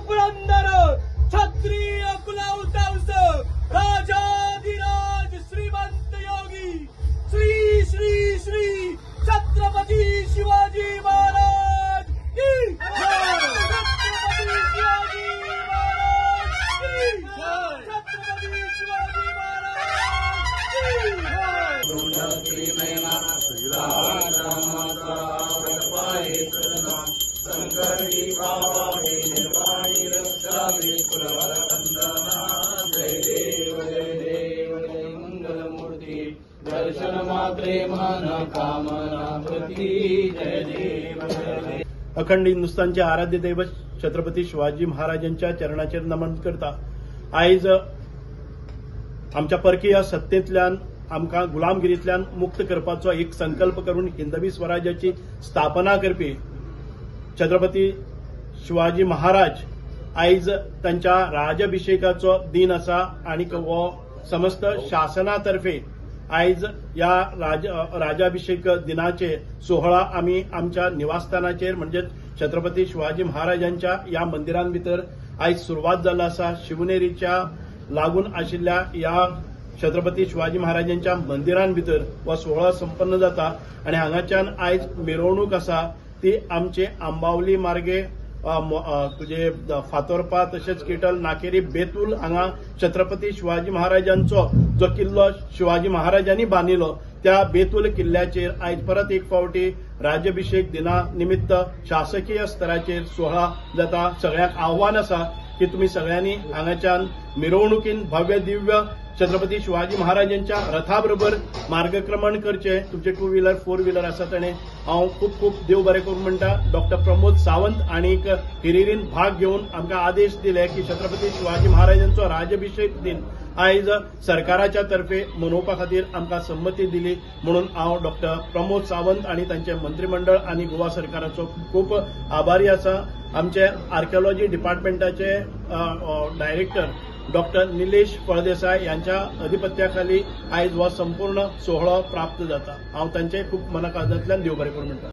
पुरंदर क्षत्रिय कुलावतंस राजाधिराज श्रीमंत योगी श्री श्री श्री छत्रपती शिवाजी महाराज की जय। छत्रपती शिवाजी महाराज की जय। छत्रपती शिवाजी महाराज की दर्शन मात्रे मन कामना प्रती जय देव। अखंड हिंदुस्थानचे आराध्य दैवत छत्रपती शिवाजी महाराजांच्या चरणाचेर नमन करता। आयज आमच्या परकीय सत्तेंतल्यान आमकां गुलामगिरींतल्यान मुक्त करपाचो एक संकल्प करून हिंदवी स्वराज्याची स्थापना करपी छत्रपती शिवाजी महाराज आयज तांच्या राजाभिषेकाचो दिन आसा आनी हो समस्त शासना तर्फे आयज ह्या राजाभिषेक दिनाचे सोहळा आमी आमच्या निवासस्थानाचेर म्हणजेच छत्रपती शिवाजी महाराजांच्या ह्या मंदिरां भितर आयज सुरवात जाल्लो आसा। शिवनेरीच्या लागून आशिल्ल्या ह्या छत्रपती शिवाजी महाराजांच्या मंदिरां भितर हो सोहळा संपन्न जाता आनी हांगाच्यान आयज मिरवणूक आसा ती आमचे आंबावली मार्गे तुजे फातोरपा तशेंच किटल नाकेरी बेतूल हांगा छत्रपती शिवाजी महाराजांचो जो किल्लो शिवाजी महाराजांनी बांदिलो त्या बेतूल किल्ल्याचेर आयज परत एक फावटी राज्याभिषेक दिना निमित्त शासकीय स्तराचेर सोहळा जाता। सगळ्यांक आव्हान आसा की तुमी सगळ्यांनी हांगाच्यान मिरवणुकीन भव्य दिव्य छत्रपती शिवाजी महाराजांच्या रथा बरोबर मार्गक्रमण करचे। तुमचे 2 व्हीलर 4 व्हीलर आसा ताणें हांव खूब खूब देव बरें करूं म्हणटा। डॉक्टर प्रमोद सावंत आनीक हिरिरीन भाग घेवन आमकां आदेश दिले की छत्रपती शिवाजी महाराजांचो राजाभिषेक दिन आयज सरकाराच्या तर्फे मनोवपा खातीर आमकां संमती दिली म्हणून हांव डॉक्टर प्रमोद सावंत आनी तांचे मंत्रीमंडळ आनी गोवा सरकाराचो खूब आभारी आसा। आमचे आर्किओलॉजी डिपार्टमेंटाचे डायरेक्टर डॉक्टर निलेश फळदेसाय यांच्या अधिपत्याखाली आयज हो संपूर्ण सोहळो प्राप्त जाता। हांव तांचे खूब मनाकाळजांतल्यान देव बरें करूं म्हणटा।